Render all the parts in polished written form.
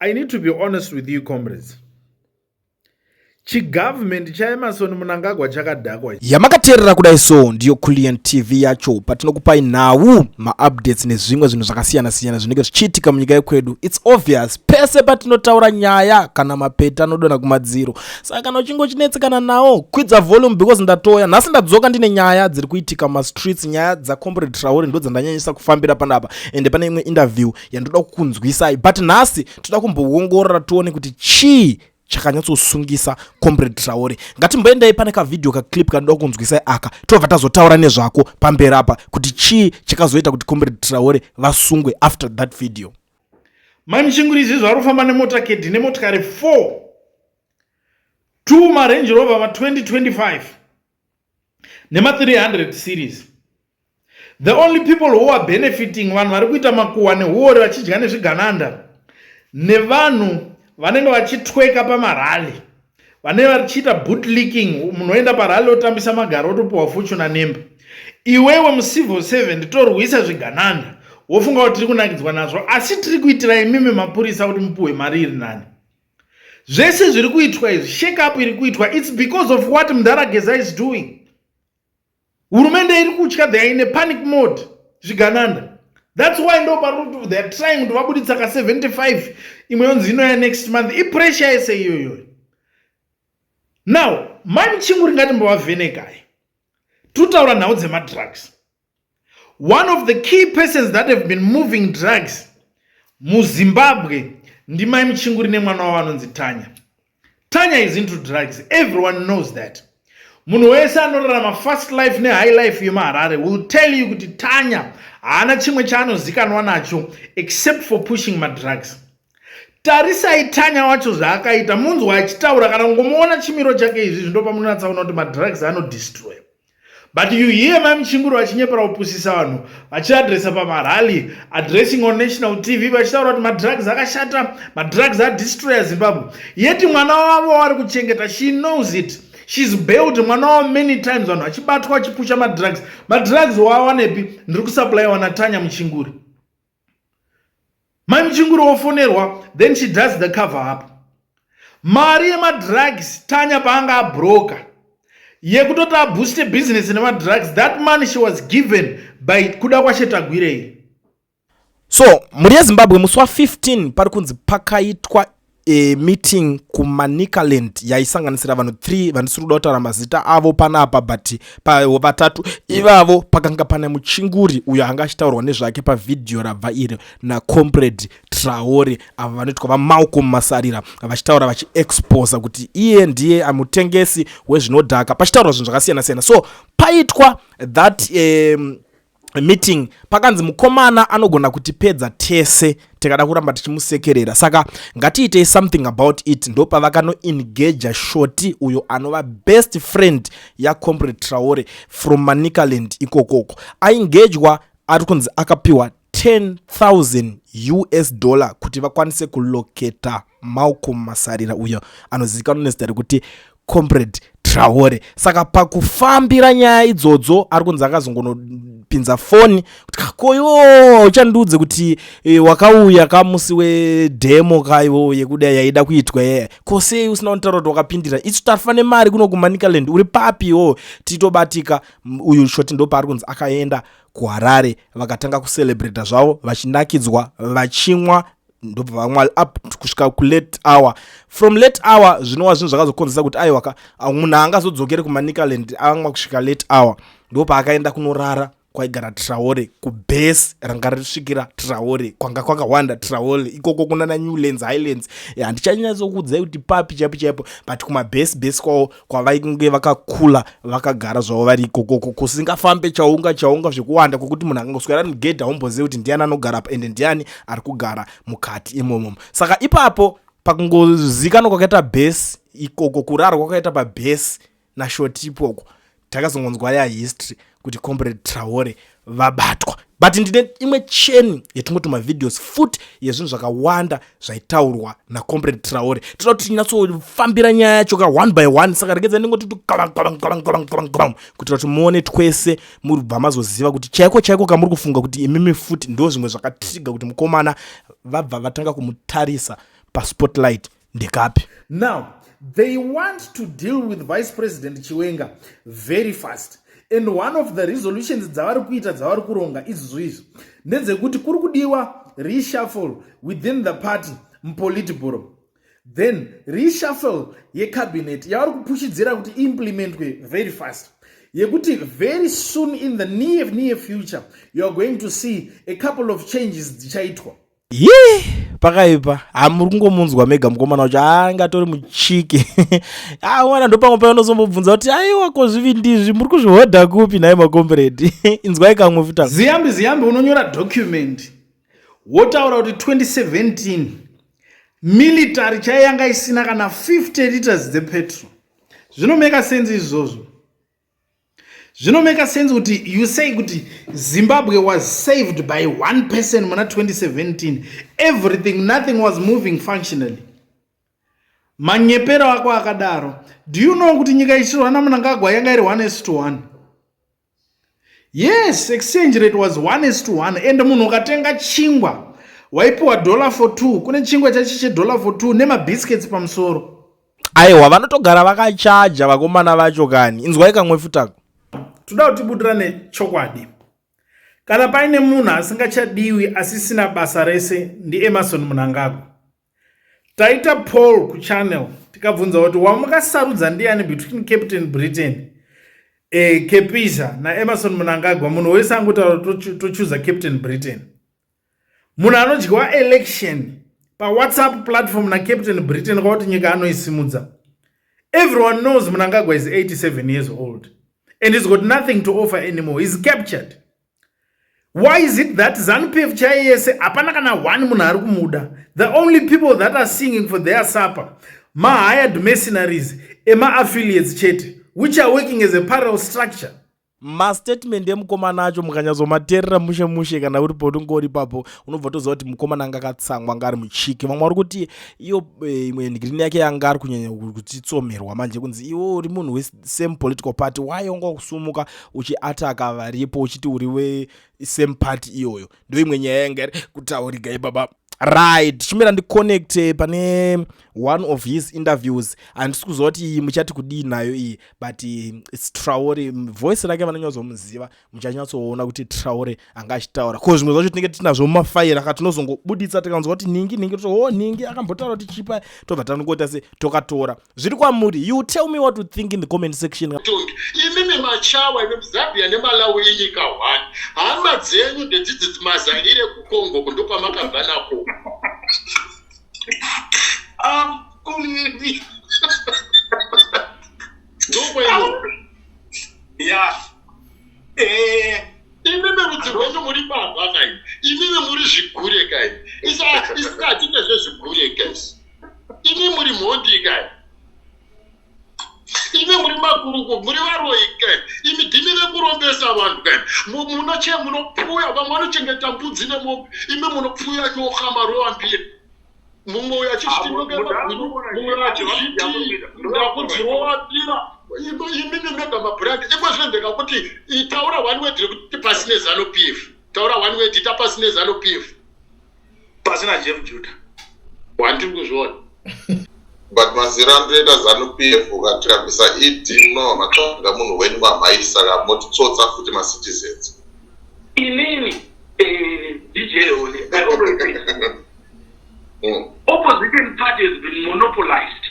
I need to be honest with you, comrades. Chigovernment chaEmerson Mnangagwa chakadhakwa. Yamakateerera kudai so ndiyo Kulliant TV yacho, patinokupai nhau, maupdates nezvimwe zvinhu zvakasiyana-siyana zvinenge zvichiitika munyika yekwedu. It's obvious, pese patinotaura nyaya kana mapeta anodonha kumadziro. Saka kana uchinge uchinetsekana nawo, kwidza volume, because ndatoya nhasi, ndadzoka ndine nyaya dziri kuitika mumastreets. Nyaya dzacomrade Traore ndo dzandanyanyisa kufambira panapa, ende pane imwe interview yandoda kukunzwisai, but nhasi toda kumboongorora tione kuti chii chakanyatsosungisa comrade Traore. Ngatimboendai pane kavhidhiyo, kaclip kanoda kunzwisai aka, tobva tazotaura nezvako pamberi apa kuti chii chakazoita kuti comrade Traore vasungwe after that video. Mai Muchinguri izvi vari kufamba nemotakedi, nemotikari 4, 2 maRange Rover ma2025 nema300 series. The only people who are benefiting, vanhu vari kuita makuhwa neuori vachidya nezvigananda, nevanhu vanenge vachitweka pamarally, vanenge vachiita bootlicking. Munhu oenda parally, otambisa magaro, otopiwa Fortuner nemba. Iwewe mucivil servant, torwisa zvigananda, wofunga kuti tiri kunakidzwa nazvo, asi tiri kuitira imimi mapurisa kuti mupiwe mari iri nani. Zvese zviri kuitwa izvi, shake up iri kuitwa, it's because of what Mudhara Geza is doing. Hurumende iri kutya, they are in a panic mode, zvigananda. That's why ndo pari they are trying kuti vabuditsa ka75, imwe yonzi inoya next month. Ipressure yese iyoyo. Now, Mai Muchinguri, ngatimbovavhenekai, tutaura nhau dzemadrugs. One of the key persons that have been moving drugs muZimbabwe ndimai Muchinguri nemwana wavo anonzi Tanya. Tanya is into drugs, everyone knows that. Munhu wese anorarama fast life nehigh life yemuHarare will tell you kuti Tanya haana chimwe chaanozikanwa nacho except for pushing madrugs. Tarisai Tanya wacho zvaakaita, munzwa achitaura kana kungomuona chimiro chake. Izvi ndo pamunonatsaona kuti madrugs anodestroy. But you hear Mai Muchinguri vachinyepera kupusisa vanhu, vachiadresa pamarally, addressing on national TV, vachitaura kuti madrugs akashata, madrugs adestroya Zimbabwe, yet mwana wavo vari kuchengeta, she knows it. She's bailed mwana wavo many times, vanhu vachibatwa vachipusha madrugs. Madrugs waawanepi? Ndiri kusupplywa naTanya Muchinguri. Mai Muchinguri wofonerwa, then she does the cover up. Mari yemadrugs Tanya paanga abroka yekutoti abooste business nemadrugs, that money she was given by Kuda kwaShetagwirei. So mhuri yeZimbabwe, musi wa15 pari kunzi pakaitwa meeting kuManicaland yaisanganisira vanhu 3 vandisiri kuda kutaura mazita avo panapa, but vatatu ivavo pakanga pane Muchinguri uyo anga achitaurwa nezvake pavhidhiyo rabva iri, nacomrade Traore, ava vanoitwa vaMalcolm Masarira, vachitaura vachiexposa kuti iye ndiye mutengesi wezvinodhaka, pachitaurwa zvinhu zvakasiyana-siyana. So paitwa that meeting, pakanzi mukomana anogona kutipedza tese tikada kuramba tichimusekerera, saka ngatiitei something about it. Ndo pavakanoengaja Shoti, uyo anova best friend yacomrade Traore from Manicaland ikokoko. Aengejwa, ari kunzi akapiwa 10,000 US dollar kuti vakwanise kulocata Malcolm Masarira, uyo anozivikanwa nezita rekuti Comrade Traore. Saka pakufambira nyaya idzodzo, ari kunzi akazongonopinza foni kuti, "Koyo uchandiudze kuti wakauya kamusi wedemo kaiwo yekuda yaida kuitwa yeye, ko sei usina kunditaura kuti wakapindira? Isu tafa nemari kuno kuManicaland, uri papiwo titobatika?" Uyu Shoti ndo paari kunzi akaenda kuHarare, vakatanga kucelebrata zvavo, vachinakidzwa, vachimwa, ndobva vamwa up kusvika kulate hour. From late hour, zvinova zvinhu zvakazokonzesa kuti aiwa, munhu angazodzokere kuManicaland amwa kusvika late hour. Ndo paakaenda kunorara kwaigara Traore, kubhesi ranga risvikira Traore, kwanga kwakawanda Traore ikoko kunana Newlands, Highlands. Handichanyatsokuudzai kuti papi chaipo chaipo, but kumabhesi bhesi kwavo kwavainge vakakula, vakagara zvavo vari ikokoko, kusingafambe chaunga chaunga zvekuwanda, kwokuti munhu akangoswera mugedhi haumbozivi kuti ndiani anogara pa ende ndiani ari kugara mukati imomomo. Saka ipapo pakungozikanwa kwakaita bhesi ikoko, kurarwa kwakaita pabhesi naShoti ipoko, takazongonzwa yahistory kuti comrade Traore vabatwa. But ndine imwe cheni yetingoti mavideos futi yezvinhu zvakawanda zvaitaurwa nacomrade Traore. Toda kuti tinyatsofambira nyaya yacho ka one by one, saka regedza ndingoti kuitira kuti muone twese, muribva mazoziva kuti chaiko chaiko kamuri kufunga kuti imimi futi ndo zvimwe zvakatriga kuti mukomana vabva vatanga kumutarisa. paspotlight ndekapi. Now they want to deal with Vice President Chiwenga very fast, and one of the resolutions dzavari kuita, dzavari kuronga izvozvo izvi, ndedzekuti kuri kudiwa reshuffle within the party mupolitburo, then reshuffle yecabinet yavari kupushidzira kuti iimplementwe very fast, yekuti very soon, in the near near future, you are going to see a couple of changes dzichaitwa. Ye, pakaipa. Hamuri kungomunzwa mega mukomana wacho angatori muchiki amwana. Ndo pamwe paanozombobvunza kuti aiwa, ko zvivindizvi muri kuzvihodha kupi nhai macomrade? Inzwai kamwe futa. Ziyambi Ziyambi, unonyora document wotaura kuti 2017 military chai yanga isina kana 50 liters dzepetrol. Zvinomeka sense izvozvo? Zvinomeka sense kuti you say kuti Zimbabwe was saved by one person muna 2017? Everything, nothing was moving functionally. Manyepero ako akadaro. Do you know kuti nyika ichirwa naMnangagwa yanga iri 1 is to 1? Yes, exchange rate was 1 is to 1, and munhu ukatenga chingwa waipiwa dollar for 2. Kune chingwa chachi chedollar for 2 nemabiscuits pamusoro. Aiwa, vanotogara vakachaja vakomana vacho kani. Inzwai kamwe futako. Toda kuti tibudirane chokwadi. Kana paine munhu asingachadiwi, asisina basa rese, ndiEmmerson Mnangagwa. Taita poll kuchannel, tikabvunza kuti wamukasarudza ndiani between Captain Britain, Kepisha naEmmerson Mnangagwa. Munhu wese angotaura, tochuza Captain Britain. Munhu anodyiwa election paWhatsApp platform naCaptain Britain, kwakuti nyika anoisimudza. Everyone knows Mnangagwa is 87 years old and he's got nothing to offer anymore. He's captured. Why is it that ZANU PF chai yese hapana kana one munhu ari kumuda? The only people that are singing for their supper mahired mercenaries ema-affiliates chete, which are working as a parallel structure. Mastatement emukomana acho mukanyatsomateerera mushe mushe, kana uri paunenge ipapo, unobva toziva kuti mukomana anga akatsangwa, anga ari muchiki. Vamwe vari kuti iyo imwe ngirini yake yanga ari kunyanya kuchitsomerwa manje, kunzi iwe uri munhu wesame political party, why wanga kusumuka uchiataka varipo uchiti uri wesame party iyoyo? Ndo imwe nyaya yanga iri kutaurika ipapa. Right, chimira ndiconnecte pane one of his interviews. Handisi kuziva kuti iyi muchati kudii nayo iyi, but it's Traore. Voice rake vanonyatsomuziva, muchanyatsoona kuti Traore anga achitaura. Ko zvimwe zvacho tinenge tinazvo mumafaira ka, tinozongobuditsa tikanzwa kuti nhingi nhingi, to o nhingi akambotaura kuti chipa, tobva tanongoita se tokatora. Zviri kwamuri. You tell me what to think in the comment section. Tongi imimi machawa imi, Zambia neMalawi inyika 1. Hama dzenyu ndedzidzi maZaire kuCongo, ndokwamakabva nako. Ndokwenyu. Ya. Imimi rudzi rwenyu muri baba kai, imimi muri zvigure kai. Isi hatine zvezvigure guys. Imi muri mhondi kai, imi muri makuruku, muri varoyi kai. Imi ndimi vekurombesa vanhu kai. Munoche munopfuya, vamwe vanochengeta mbudzi nemombe, imi munopfuya nyoka, marova mbiri. Mumwe uyo achizviti mumwe achizviti ndakudzirova mbira. Imimi mega mabrand iko zvino. Ndekakuti taura one word rekuti pasine ZANU PF. Taura one word, ita pasine ZANU PF. Pasina Jeff Judah. Wandiri kuzviona. But mazira anotoita ZANU PF, ukatirambisa ED, munova matsvaga munhu wenyu mamhaisa, motitsotsa futi macitizens. Inini, DJ Oli, I always say opposition party has been monopolized.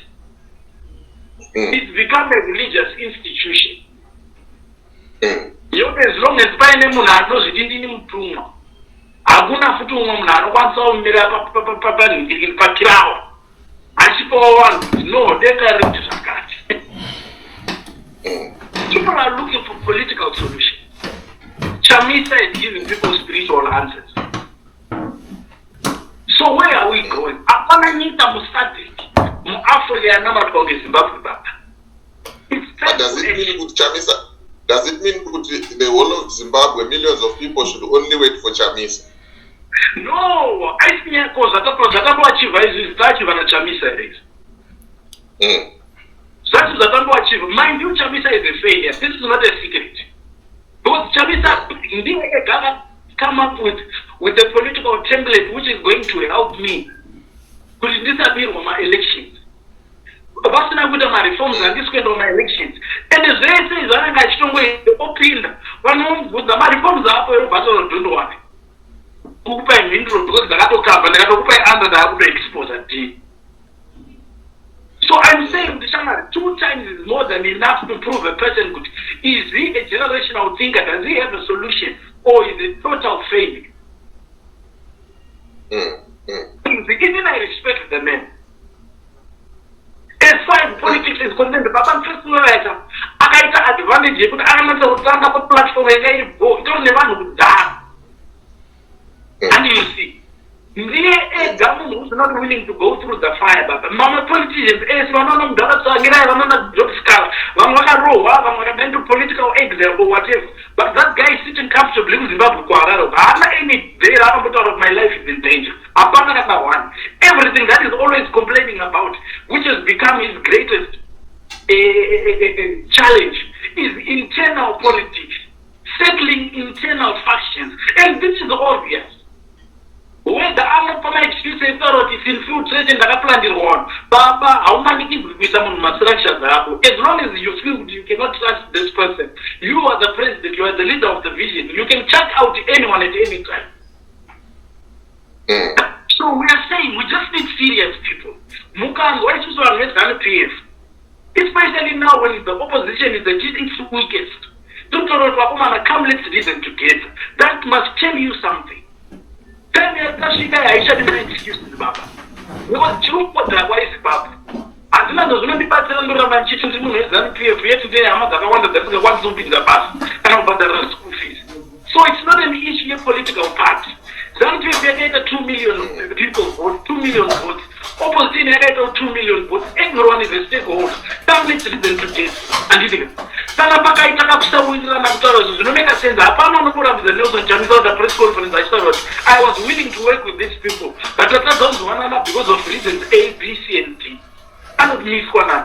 It's become a religious institution. Yote as long as paine munhu anozviti ndini mutumwa, hakuna futi umwe munhu anokwanisa kumira panhingirikini pakirawa achipawo vanhu kuti no, deka rekuti zvakati. People are looking for political solution. Chamisa is giving people spiritual answers. So where are we going? Hapana nyika muSADC, muAfrica yanamatwa kunge Zimbabwe, baba. It's But time does for it mean action. kuti Chamisa, does it mean kuti the whole of Zimbabwe, millions of people, should only wait for Chamisa? No, aisi nyaya ko zvakandoachivha izvi taachivha naChamisa here izvi? Zvacho zvatandoachivha. Mind you, Chamisa is a failure. This is not a secret, because Chamisa ndiye ega come up with a political template which is going to help me. Kuti ndisabirwa maelections, vasina kuita mareforms, handisi kuenda kumaelections. Ende zvese izvi anenge achitongoenda, opinda, vanomubvunza mareforms apo, erobva ataura, "Don't worry, kukupai mhinduro because ndakatokabva ndakatokupai answer, ndaakutoexposa d." So I'm saying kuti shamwari, two times is more than enough to prove a person kuti is he a generational thinker, does he have a solution or is a total failure. Inini I respect the man. As far as politics is concerned, baba mfesinoraita akaita advantage yekuti akanatsa kutanga paplatform yanga iri go, itori nevanhu kudhara. And you see, ndiye ega munhu who's not willing to go through the fire. Baba, mamwe politicians ese, vanoona mudhara Tsvangirai, vanoona Job Sikhala, vamwe vakarohwa, vamwe vakaenda into political exile or whatever, but that guy is sitting comfortably kuZimbabwe, kuHarare. Haana any day raakambotaura kuti my life is in danger. Hapana kana one. Everything that is always complaining about, which has become his greatest challenge, is internal politics, settling internal factions, and this is obvious. Whether anopa maexcuse ekutaura kuti it's infiltration, ndakaplandirwa vanhu, baba, haumanikidzwi kuisa munhu mastructures ako. As long as you feel kuti you cannot trust this person, you are the president, you are the leader of the vision, you can chuck out anyone at any time. So we are saying we just need serious people. Mukanzwa isusu vanhu veZANU PF, especially now when the opposition is at its weakest, tinotaura kuti vakomana, come, let's reason together. That must tell you something. Time yatasvika haichadi maexcuses, baba, because chiri kukodhakwa iZimbabwe. Handina zvinondibatsira ndoramba ndichiti ndiri munhu weZANU PF, yeti ndine hama dzakawanda dzasingakwanisi kupinza basa kana kubhadharira school fees. So it's not an issue yepolitical party. ZANU PF yakaita 2 million people vote, 2 million votes. Opposition yakaita 2 million votes. Everyone is a stakeholder. Come, let's reason together. Handiti kana pakaita kakusawirirana, kutaura zvo zvinomeka sense. Hapana unokurambidza Nelson Chamisa kuita press conference achitaura kuti I was willing to work with these people, but tatadza kuzwanana because of reasons A, B, C and D. Anomiswa nani?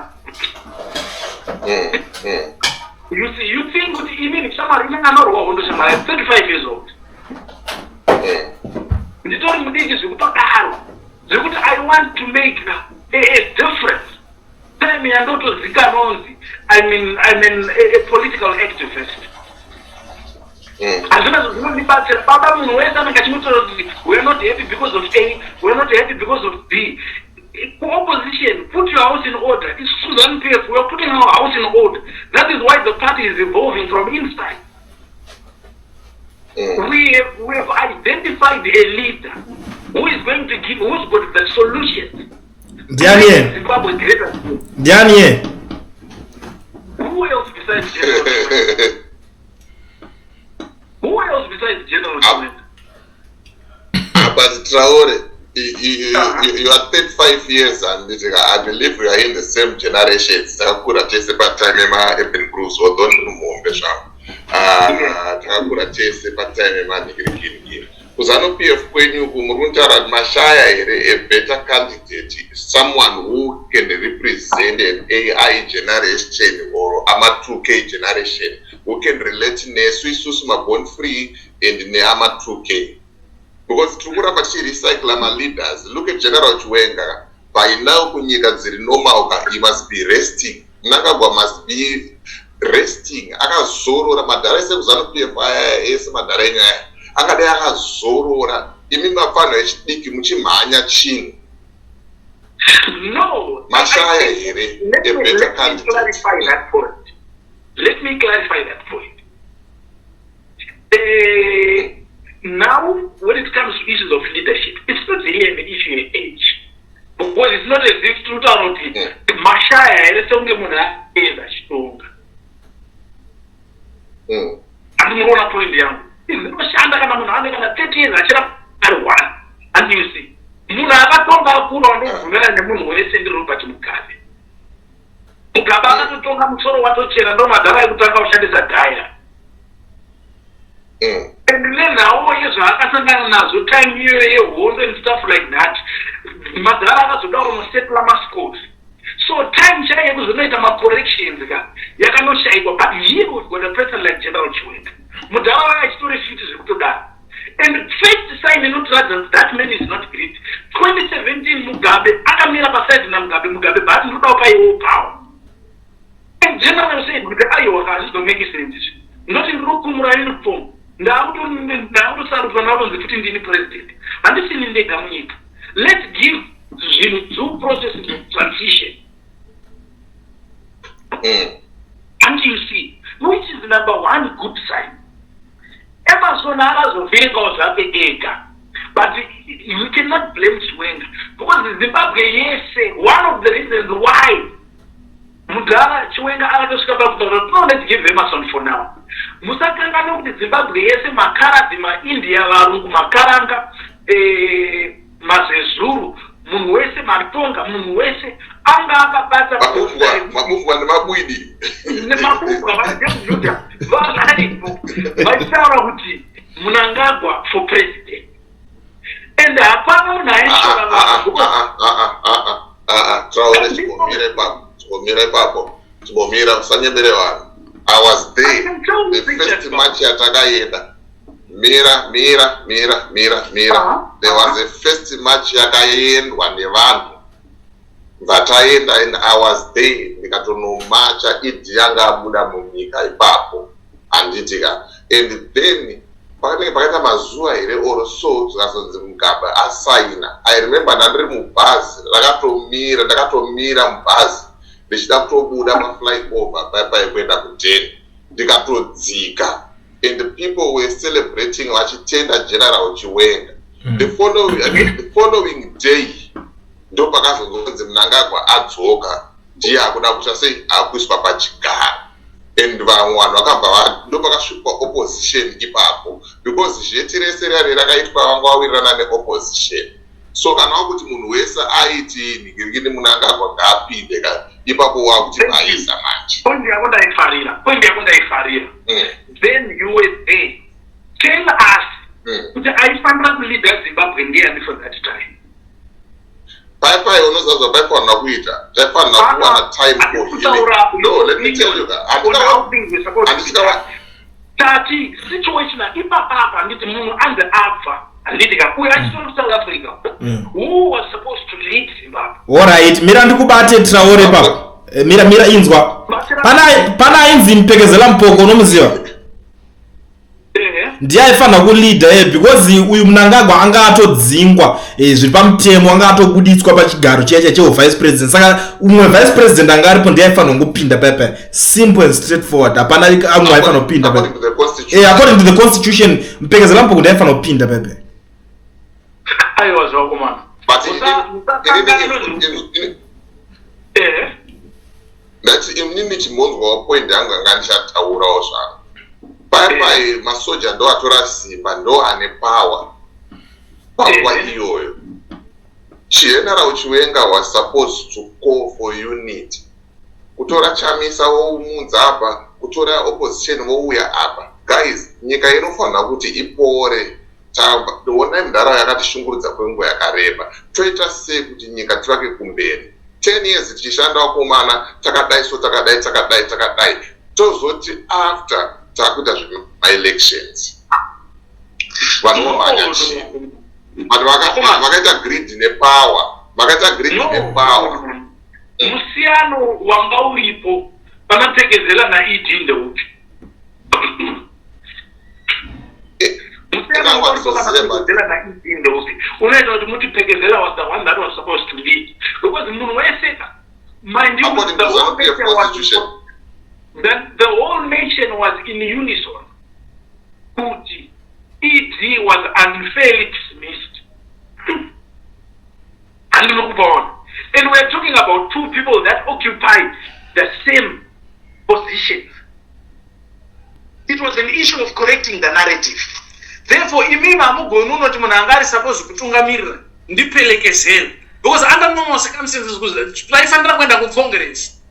You see, you think kuti inini shamwari inenge anorwa hondo? Shamwari, 35 years old, nditori mudiki zvekutodaro, zvekuti I want to make a difference. Time yandotozikanonzi I mean, I'm a political activist, hazvina zvinondibatsira, baba. Munhu wese anenge achimutaura kuti we are not happy because of A, we are not happy because of B. Opposition, put your house in order. Isusu ZANU PF, we are putting our house in order. That is why the party is evolving from inside. We have identified a leader who is going to give, who's got the solutions. Ndiani ye? Zimbabwe greater. Ndiani ye? Who else besides General Chiwenga? Who else besides General Chiwenga? But Traore, you are 35 years and I believe we are in the same generation. Takakura tese patime yema-urban grooves, although ndiri muhombe zvangu. Ah, takakura tese patime yemanhikirikirikiri. KuZANU PF kwenyu uku, muri kutaura kuti mashaya here a better candidate, someone who can represent an AI generation or ama 2K generation, who can relate nesu isusu maborn free and neama 2K? Because tiri kuramba tichirecycla maleaders. Look at General Chiwenga. By now kunyika dziri normal ka, he must be resting. Mnangagwa must be resting, akazorora. Madhara ese kuZANU PF aya ese, madhara enyu aya angadai akazorora, imi mafanho echidiki muchimhanya chinhu. No. Mashaya here a better Let me candidate? clarify that point. Let me clarify that point. Now, when it comes to issues of leadership, it's not really an issue of age. Because it's not as if tinotaura kuti mashaya here sekunge munhu aenda achitonga. Handi munoona point yangu? Izinoshanda kana munhu ane kana 30 years achira ari one. And you see, munhu akatonga akura wandobvumira nemunhu wese ndiRobert Mugabe. Mugabe akatotonga musoro watochena, ndo madhara ekutanga kushandisa dhaya. And nenhau yezvaakasangana nazvo time iyoyo yehondo and stuff like that, madhara akazoda kunosetla mascores, so time chaiyo yekuzonoita macorrections ka yakanoshayikwa. But here we've got a person like General Chiwenga. Mudhara wake achitori fit zvekutodaro. And first sign inotiratidza kuti that man is not greedy, 2017 Mugabe akamira paside naMugabe, Mugabe but ndinodawo paiwo power. And general said kuti aiwa ka, hazvizomake sense izvi, ndoti ndiri kukumura uniform, ndakutosarudzwa nakutonzi futi ndini president, handisini ndega munyika. Let's give zvinhu due processes of transition. And you see, which is number one good sign. Emmerson akazovhengawo zvake ega, but you cannot blame Chiwenga because Zimbabwe yese, one of the reasons why mudhara Chiwenga akatosvika pakutaura, "No, let's give Emmerson for now." Musakanganwe kuti Zimbabwe yese, makaradhi, maIndia, varungu, makaranga, mazezuru, munhu wese, matonga, munhu wese anga akabata. Mabufwa nemabwidi. Nemabufwa, vaJuda varipo vachitaura kuti Mnangagwa for president, and hapana munhu aishora vanhu. Traore, chimbomira ipapo, chimbomira ipapo, chimbomira, usanyembere vanhu. I was there the first march yatakaenda. Mira, mira, mira, mira, mira. There was a first march yakaendwa nevanhu vataenda, and I was there, ndikatonomacha. ED yanga abuda munyika ipapo, handiti ka? And then pakanenge pakaita mazuva here or so, zvikazonzi Mugabe asaina. I remember ndandiri mubhazi rakatomira, ndakatomira mubhazi ndichida kutobuda paflyover paipai kuenda kudheni, ndikatodzika, and the people were celebrating vachitenda General Chiwenga. The following day ndo pakazonzi Mnangagwa adzoka, ndiye akuda kuita sei, akuiswa pachigaro, and vamwe vanhu vakabva, ndo pakasvikwa opposition ipapo, because zheti rese riyari rakaitwa vanga vawirirana neopposition. So kana wakuti munhu wese aiti nhingirikini Mnangagwa ngaapinde ka, ipapo wakuti vaisa manje. Point yako ndaifarira, point yako ndaifarira. Then you were there, tell us kuti aifanira kuleada Zimbabwe ndiani for that time? Paipai unoziva zvapaifanira kuita, taifanira kuwana time for healing. No, let me tell you, ka, tati situation ipapapa, handiti munhu anzi abva, handiti ka, uyo achitori kuSouth Africa, who was supposed to lead Zimbabwe? Alright, mira ndikubate, Traore, papo. Mira, mira, inzwa, pana ainzi Mpekezela Mphoko, unomuziva? Ndiye aifanira kuleada because uyu Mnangagwa anga atodzingwa zviri pamutemo, anga atobuditswa pachigaro chiya chiya chevice president. Saka umwe vice president anga aripo ndiye aifanira kungopinda paipai, simple and straightforward. Hapana amwe aifanira kupinda. According to the constitution, Mpekezela Mphoko ndiye aifanira kupinda paipai. Aiwa, zvakomana. But ndati inini chimbonzwawo point yangu anga ndichataurawo zvangu paipai. Masoja ndo atora simba, ndo ane power panguva iyoyo. General Chiwenga was supposed to call for unity, kutora Chamisa woumudza apa, kutora opposition wouya apa. Guys, nyika inofanira kuti ipore. Onai munharaunda yakatishungurudza kwenguva yakareba. Toita sei kuti nyika tivake kumberi? 10 years tichishanda, vakomana, takadai, so takadai, takadai, takadai, tozoti after takuita zvemaelections vanhu vomhanya chii? But vakaita greed nepower, vakaita greed nepower. Musiyano wanga uripo pana Phekezela naED ndeupi? Musiyano wanga uripo pana Phekezela naED ndeupi unoita kuti muti Phekezela was the one that was supposed to lead? Because munhu wese, mind you, the whole nation was, the whole nation was in unison kuti ED was unfairly dismissed. Handinokupaona, and we are talking about two people that occupied the same positions. It was an issue of correcting the narrative. Therefore imimi hamugoni unoti munhu anga ari supposed kutungamirira ndiPhelekezela, because under normal circumstances taifanira kuenda kucongress,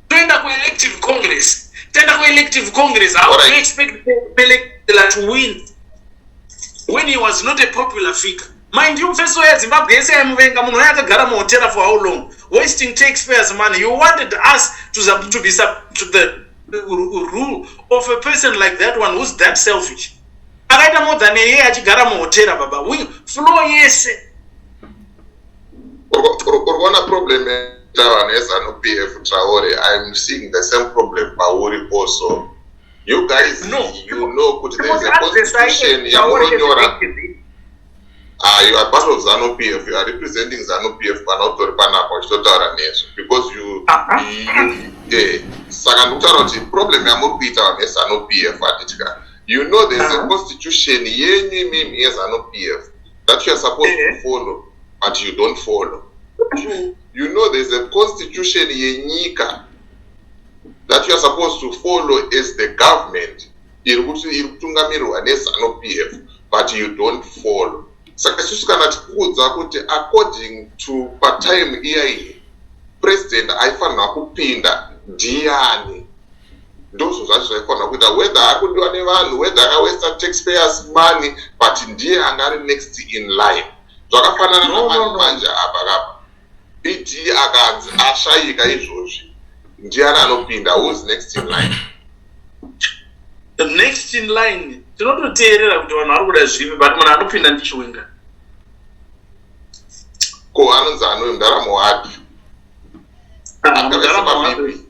toenda kuelective congress, toenda kuelective congress. How do you expect Phelekezela to win when he was not a popular figure? Mind you, mufeso yeZimbabwe yese yaimuvenga. Munhu waye akagara muhotera for how long, wasting taxpayers' money? You wanted us to be sub, to the rule of a person like that one who's that selfish? Akaita more than a year achigara muhotera baba. We floor yese. Uri kuona problem yaita vanhu veZanu PF Traore. I'm seeing the same problem pauri also. You guys, No. you know kuti there is a Timoti address constitution aite Traore as yamunonyora. activist. Ah, you are part of ZANU PF. You are representing ZANU PF kana utori panapa uchitotaura nezvo because you, you eh, saka ndikutaura kuti problem yamuri kuita vanhu veZANU PF handiti ka you know there is a constitution yenyu imimi yeZANU PF that you are supposed to follow but you don't follow. You know there is a constitution yenyika that you are supposed to follow as the government iri kuti iri kutungamirirwa neZANU PF but you don't follow. Saka isusu kana tikuudza kuti according to patime iya iyi president aifanirwa kupinda ndiyani ndozvo zvacho zvaifanirwa kuita whether ari kudiwa nevanhu whether akawesta taxpayers money but ndiye anga ari next in line zvakafanana No, no, namanje no. manje apa kapa ED akanzi ashayika izvozvi ndiani anopinda who's next in line The next in line tinototeerera kuti vanhu vari kuda zvipi but munhu anopinda ndichiwenga. Ko anonzi anoyo mudhara muhadhi Ah, akavesa mudhara paVP. muhadhi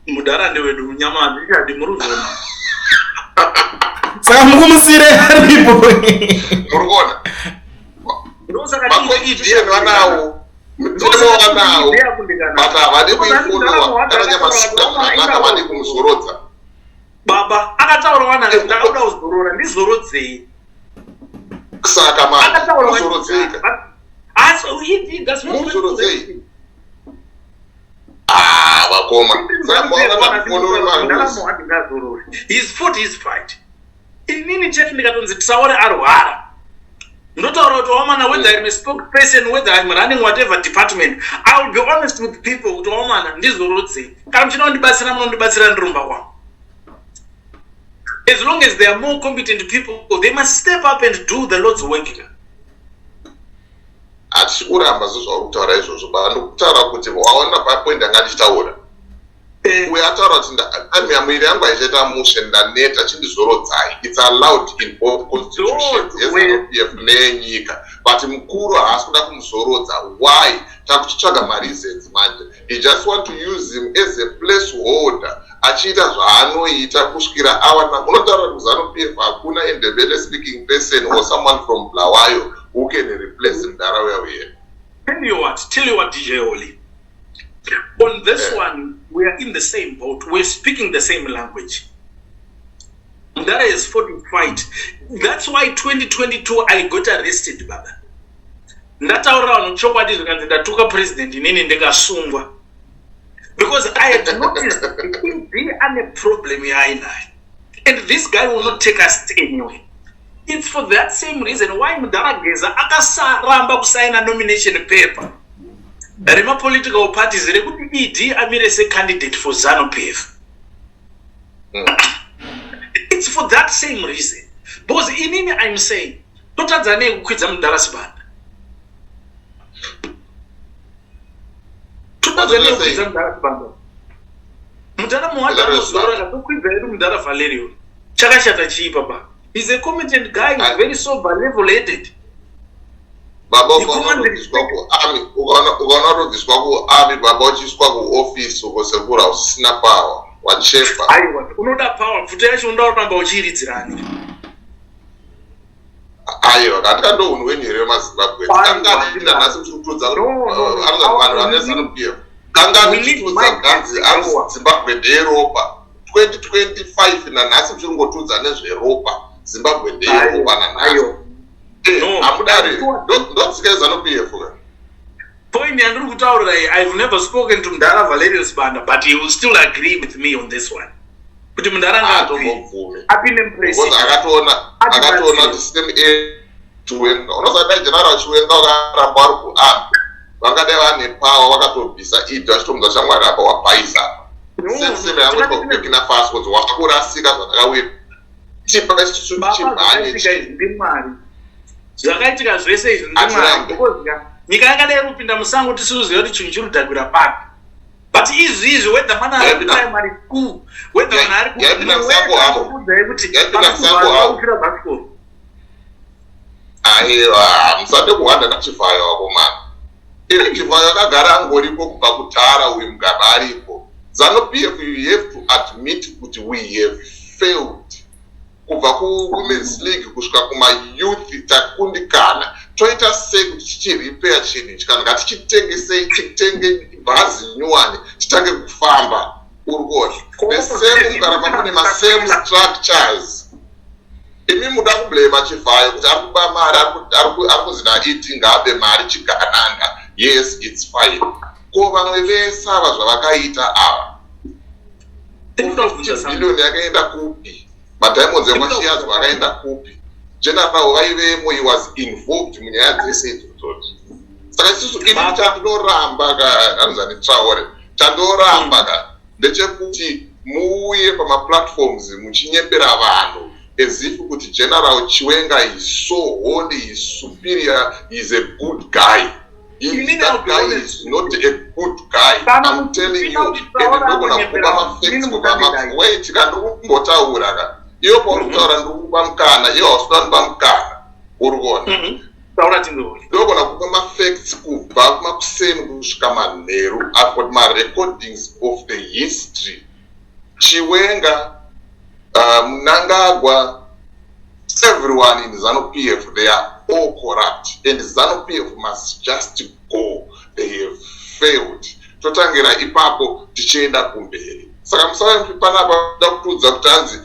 mudhara ndewedu munyama handichadi muri kuzviona. Saka mukumusire aripo. Muri kuona Ndosaka tiiti maconstitution ED vanawo mutemo Ndosaka vanawo tiiti ED akundikana. but havadi Ndosaka mudhara kuifollowa muhadhi kana akataura kuti nyamasika vamwe zvakanaka vaindawo vadi kumuzorodza. Baba akataura wani akati ndakuda kuzorora ndizorodzei. Saka manje Akataura wani muzorodzeka asi ED does not want to muzorodzei rest. Ah, vakoma saka maona makufollowe marules. He's fought his fight. Inini chete ndikatonzi Traore arwara ndotaura kuti wamana whether I'm a spokesperson, whether I'm running whatever department, I will be honest with people kuti wamana ndizorodzei kana muchida kundibatsira munondibatsira ndirumba kwangu. As long as there are more competent people, they must step up and do the Lord's work. Hatisi kuramba zvezvauri kutaura izvozvo but ndikutaura kuti waona papoint anga ndichitaura uyo ataura kuti time miviri yangu haichaita mushe ndaneta chindizorodzai. It's allowed in both constitutions Those were yeZanu PF neyenyika but mukuru haasi kuda kumuzorodza. Why? Takuchitsvaga mareasons manje. He just want to use him as a place holder achiita zvaanoita kusvikira awana. Unotaura kuti kuZanu PF hakuna Ndebele speaking person or someone from Bulawayo who can replace mudhara uya uye. Tell you what, DJ Oli. On this one, we are in the same boat. We're speaking the same language. That is fought the fight. That's why 2022 I got arrested, baba. Ndataurira vanhu chokwadi zvikanzi ndatuka president inini ndikasungwa because I had noticed ED ane problem yaainayo and this guy will not take us anywhere. It's for that same reason why mudhara Geza akasaramba kusaina nomination paper remapolitical parties rekuti ED amire secandidate for ZANU PF. It's for that same reason because inini I'm saying totadza nei kukwidza mudhara Sibanda, totadza nei Watoita sei? kukwidza mudhara Sibanda, mudhara muhadhi Mudhara anozorora katokwidza edu mudhara Valerio. Chakashata chii baba? He's a competent guy, he's very sober, level headed. Baba, You ukaona command kutobviswa respect. kuarmy, ukaona kutobviswa kuarmy baba, uchiiswa kuofisi uko sekuru hausisina power wachepa. Aiwa, unoda power pfuto yacho unoda kuramba uchiiridzirani. Aiwa, katika ndo unhu wenyu here wemaZimbabwe? Aiwa, Kangani nanhasi muchikutudza No, no, no. anonzi vanhu vane ZANU PF kangani We need muchitudza mind ganzi anzi power. Zimbabwe ndeyeropa 2025 nanhasi muchiringotudza nezveropa Zimbabwe ndeyeropa nanhasi. Aiwa. No. Hamudari ndotsika yeZANU PF ka. Point yandiri kutaurira iyi, I've never spoken to mudhara Valerio Sibanda but he will still agree with me on this one kuti mudhara ngaakwire Atombobvumi apinde because mupresident. akatoona Atibatsire. kuti same a Chiwenga unoziva dai General Chiwenga vakaramba vari kuarmy vangadai vane power vakatobvisa ED vachitomudza shamwari apa wabhaisa apa. No, Same same yangu kuBurkina Faso kunzi wakurasika zvatakawira tipa isusu Baba, chimhanye. zvakaitika izvi ndimwari, zvakaitika zvese izvi ndimwari Atirambe. because nyika yakadai kupinda musango tisiri kuziva kuti chinhu chiri kudhakwira papi. But izvi whether mwana ari primary school, whether mwana ari kuudzai kuti vanokukwira bhasikoro. Aiwa, musade kuhwanda naChivhayo, vakomana. Iri Chivhayo akagara angoripo kubva kudhara. Uyu Mugabe aripo. ZANU PF, you have to admit kuti we have failed. Kubva kuWomen's League kusvika kumayouth, takundikana. Toita sei kuti tichirepair chinhu ichi? Kana ngatichitengesei, titenge bhazi nyuwani, titange kufamba. Uri kuona the same, mukaramba mune masame structures. Imi muda kublema Chivhayo kuti ari kuba mari, ari kunzi naED ngaabe mari, chigananda. Yes, it's fine. Ko vamwe vese ava zvavakaita ava, 50 billion yakaenda kupi? Madiamonds ekwachiyadzwa akaenda kupi? General vaivemo, he was involved munyaya dzese idzodzodzi. Saka isusu, ini chandoramba ka, anozani Traore, chandoramba ka ndechekuti muuye pamaplatforms muchinyepera vanhu as if kuti General Chiwenga is so holy, is superior, is a good guy. That guy is not a good guy, I'm telling you. And ndogona kukupa mafacts kubva, wait ka, ndirikumbotaura ka. Iyo pauri kutaura, ndiri kukupa mukana. Iyo hausina kundipa mukana, uri kuona? Ndogona kupa mafacts kubva makuseni kusvika manheru. I've got marecordings of the history. Chiwenga, Mnangagwa, everyone in ZANU PF, they are all corrupt and ZANU PF must just go. They have failed. Totangira ipapo tichienda kumberi. Saka musave panapa da kutiudza kuti hanzi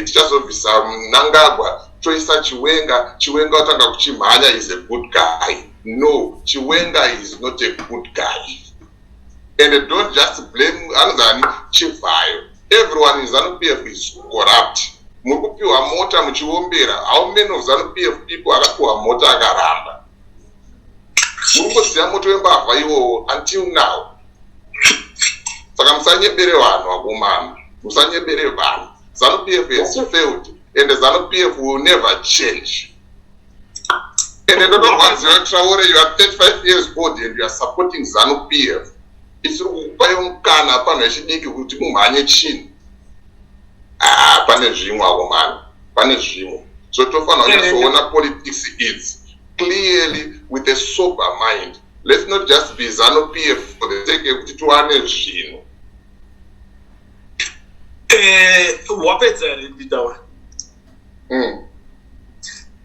tichazobvisa Mnangagwa, toisa Chiwenga, Chiwenga watanga kuchimhanya, is a good guy. No, Chiwenga is not a good guy. And don't just blame anozani Chivhayo. Everyone in ZANU PF is corrupt. Muri kupiwa mota muchiombera. How many of ZANU PF people akapiwa mota akaramba? Muri kungoziva moto wembavha iwowo until now. Saka musanyebere vanhu, vakomana, musanyebere vanhu. ZANU PF has failed and ZANU PF will never change. And ndodorwadziwa, Traore, you are 35 years old and you are supporting ZANU PF. Isiri kukupai mukana panhu vechidiki kuti mumhanye chinhu. Ah, pane zvimwe, akomana, pane zvimwe. So tofanira kunyatsoona politics idzi clearly with a sober mind. Let's not just be ZANU PF for the sake yekuti tiwane zvinhu. Wapedza here nditaura?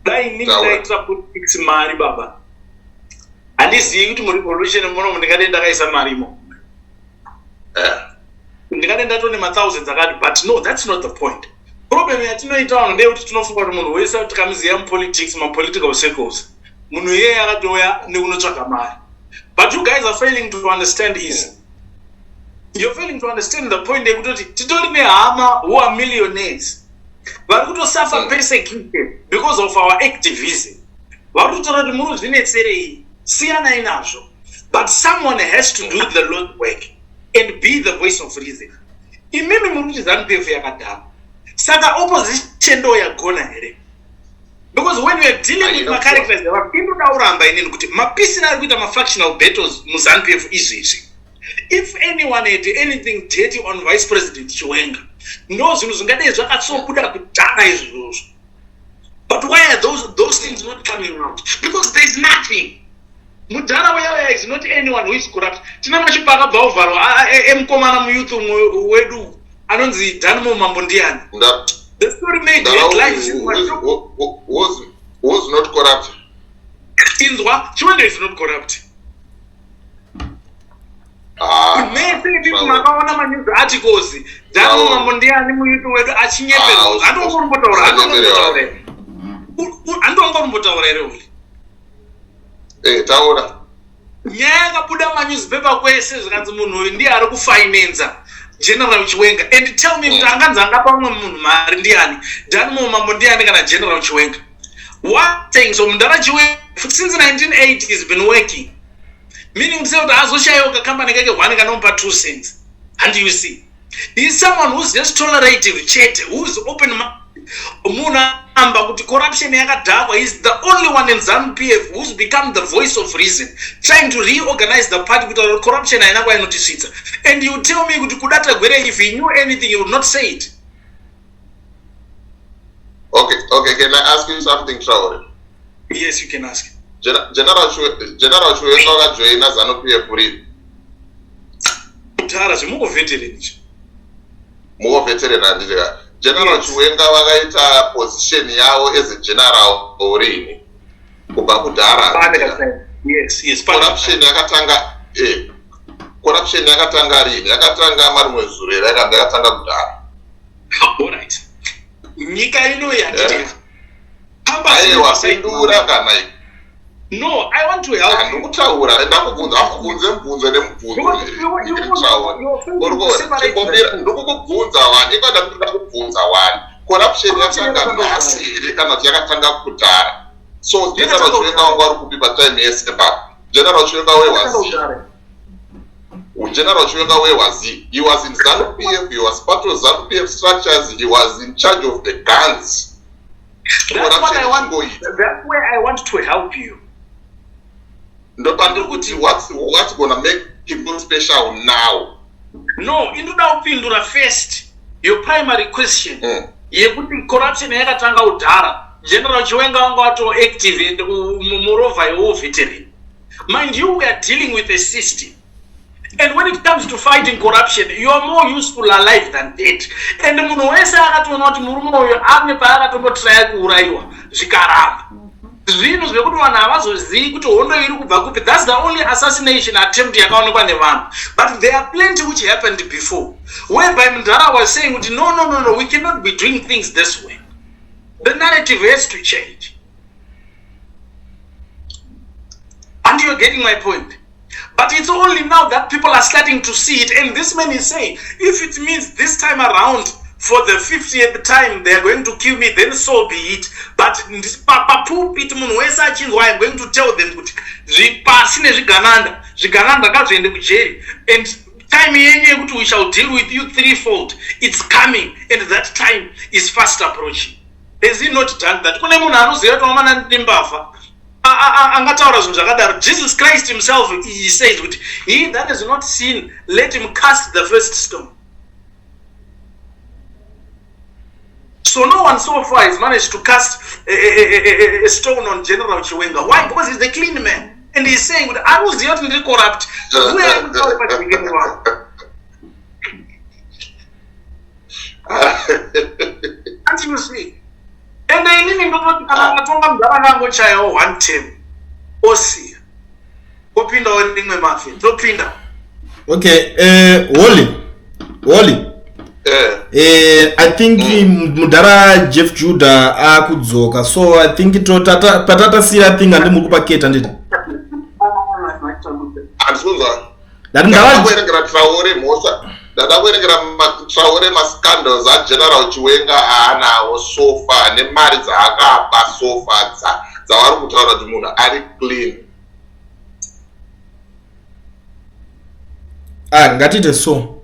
Dai inini ndaitira politics mari, baba, handizivi kuti murevolution muno ndingadei ndakaisa marimo. Ndingadei ndatone mathousands akati. But no, that's not the point. Problem yatinoita vanhu ndeyekuti tinofunga kuti munhu wese tikamuziva mupolitics, mapolitical circles, munhu iyeye akatouya nekunotsvaga mari. But you guys are failing to understand is you're failing to understand the point yekutoti titori nehama who are millionaires vari kutosuffer persecution because of our activism. Vari kutotora kuti muri kuzvinetserei, siyanai nazvo. But someone has to do the Lord work and be the voice of reason. Imimi muri kuti ZANU PF yakadhakwa, saka opposition ndo yagona here? Because when we are dealing with macharacters evanhu, indoda kuramba inini kuti mapisiro ari kuita mafactional battles muZANU PF izvezvi, if anyone had anything dirty on Vice President Chiwenga, ndo zvinhu zvingadai zvakatsobuda kudhara izvozvo. But why are those things not coming out? Because there is nothing. Mudhara uyauya is not anyone who is corrupt. Tina machipa akabva ovharwa emukomana muyouth umwe wedu anonzi Danmo Mambo Ndiani. The story made headlines. Was not corrupt. Inzwa, Chiwenga is not corrupt. Ah, mese ipipi makaona manews articles. Danmo Mambo Ndiani muyouth wedu achinyeperwa. Handongorumbotaura, handongorumbotaura here uli? Eh, taura. Nyaya yakabuda manewspaper kwese, zvikanzi munhu uyu ndiye ari kufinansa General Chiwenga. And tell me kuti anganzi angapa mumwe munhu mari ndiani? Danmo Mambo Ndiani kana General Chiwenga? What saying so mundara Chiwenga since 1980 has been working, meaning to say kuti azoshayiwa kakambani kake one kanomupa 2 cents. And you see, he is someone who's just tolerative chete, who's open. Munhu amba kuti corruption yakadhakwa. Is the only one in ZANU PF who's become the voice of reason, trying to reorganize the party kuita kuti corruption haina kwainotisvitsa. And you tell me kuti Kuda Tagwirei, if he knew anything, he would not say it. Okay, can I ask you something, Traore? Yes, you can ask. General Chiwenga wakajoina ZANU PF rini? Kudhara, zvemukuveteran izvo. Muveteran, handiti ka? General Chiwenga vakaita position yavo as a general rini? Kubva kudhara, handiti ka? Yes. Corruption yakatanga rini? Yakatanga marimwe zuro here? Yakatanga kudhara? Alright, nyika ino yatiti Aiwa, pindura kana. No, I want to help you. Handikutaura, ndakubvunza, akubvunze mubvunzo nemubvunzo. Ndikukubvunza wani, ikwada ndinoda kubvunza wani: corruption yakatanga nhasi here kana kuti yakatanga kudhara? So General Chiwenga wangu ari kupi patime yese pa? General Chiwenga, where was he? General Chiwenga, where was he? He was in ZANU PF. He was part of ZANU PF structures. He was in charge of the guns. That's what I want. Corruption. That's where I want to help you. Ndopandiri kuti what's gonna make people special now? No, inoda kupindura first your primary question yekuti corruption yakatanga kudhara. General Chiwenga wanga wato active and murovha yewar veteran. Mind you, we are dealing with a system, and when it comes to fighting corruption, you are more useful alive than dead. And munhu wese akatoona kuti murume uyu ane paakatombotraya kuurayiwa zvikaramba. Zvinhu zvekuti vanhu havazozivi kuti hondo iri kubva kupi. That's the only assassination attempt yakaonekwa nevanhu, but there are plenty which happened before, whereby mudhara was saying kuti No, we cannot be doing things this way. The narrative has to change." And you're getting my point? But it's only now that people are starting to see it. And this man is saying, if it means this time around, for the 50th time, they are going to kill me, then so be it. But papulpit, munhu wese achinzwa, I'm going to tell them kuti zvipasi nezvigananda, zvigananda ngazviende kujeri. And time yenyu yekuti we shall deal with you threefold, it's coming, and that time is fast approaching. Has he not done that? Kune munhu anoziva kuti wamana nembavha angataura zvinhu zvakadaro? Jesus Christ himself, he says kuti he that is not sin, let him cast the first stone. So no one so far has managed to cast a stone on General Chiwenga. Why? Because he's a clean man and he's saying kuti akuziva kuti ndiri corrupt. Uyai mutaure pachigeni wavo. Can't you see? Ende inini ndototi kana matonga mudhara ngangochayawo one term, osiya, kopindawo rimwe mafia, topinda. Okay, Holly. I think mudhara Jeff Judah akudzoka, so I think patatasira thing handi muri kupaketa, nditi? Handisi kunzwa. Ndati Ndada mudhara kuerengera Traore mhosva, ndada kuerengera Traore mascandals aGeneral Chiwenga aanawo so far nemari dzaakapa so far dzavari kutaura kuti munhu ari clean. Ah, ngatiite so.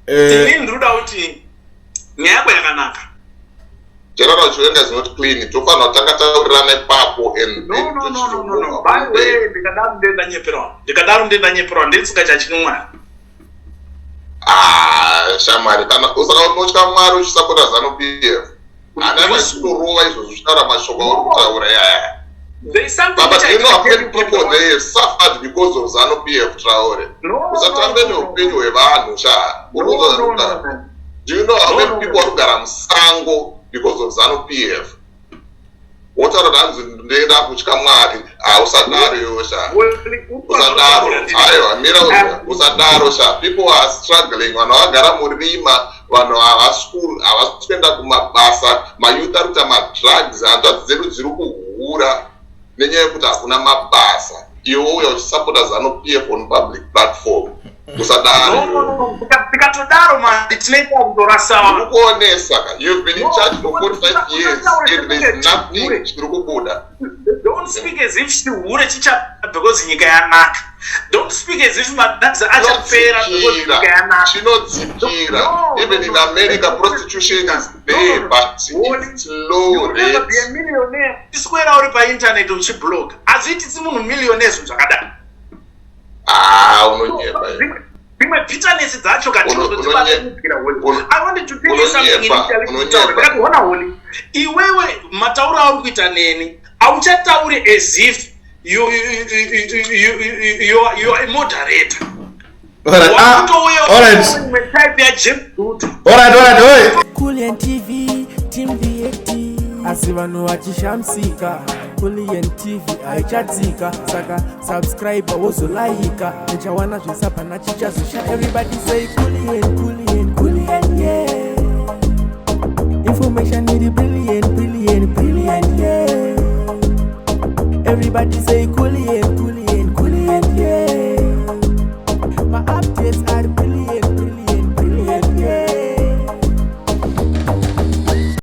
Inini ndinoda kuti nyaya yako yakanaka. General Chiwenga is not clean. Tofanira kutanga taurirana ipapo and No, then no, no, no, no, no. tochizomova. By the way, ndikadaro ndendanyeperwa, ndikadaro ndendanyeperwa, ndetsinga chachimwari. Ah, shamwari, kana usaka unotya Mwari uchisapota ZANU PF, hana vachitorova izvozvo uchitaura mashoko auri kutaura yaya. There is something But which do I you know how can many tell you people from the- they have suffered because of ZANU PF, Traore? No, Usatambe no, no, no. neupenyu hwevanhu sha. No, no, no, no. Do you know how No, many no, people no. vari kugara musango because of ZANU PF? Wotaura kuti hanzi ndenda kutya Mwari. Hausadaro iwe sha. Usadaro, aiwa, mira, usadaro sha. People are struggling. Vanhu vagara murima, vanhu havasi kuenda kumabasa, mayouth ari kuita madrugs, hanzvadzi dzedu dziri kuhura nenyaya yekuti hakuna mabasa. Iwe uya uchisapota ZANU PF on public platform. Usadaro. Tikatodaro manje tinoita kutorasa vanhu. Ndikuonesa ka. You've been in charge for 45 years and there's nothing chiri kubuda. Don't speak as if chihure chicha because nyika yanaka. Don't speak as if madrugs achapera because nyika yanaka. Chinodzikira. No, Even no, in no. America prostitution is there No, no, no. but it's low You will never rate. be a millionaire. Tiswera uri painternet uchiblog. Hazviitisi munhu millionaire zvinhu zvakadaro. Ah, unonyepa. iwe. Dzimwe bitterness dzacho katinozodzibatanidzira Holy. I wanted to tell you something Unonyepa, initially. unonyepa. Ndakati hona Holy, iwewe matauro auri kuita neni hauchatauri as if you are a moderator. Alright, ah, Wakutouya alright. imwe type yaJames Ruto. Alright, alright, oi. Kulian TV, Team VAT. Asi vanhu vachishamisika Kulian TV haichatsika saka subscribe wozolaika nichawana zvesapana chichazosha everybody say Kulian Kulian Kulian yeah information iri brilliant brilliant brilliant yeah everybody say Kulian.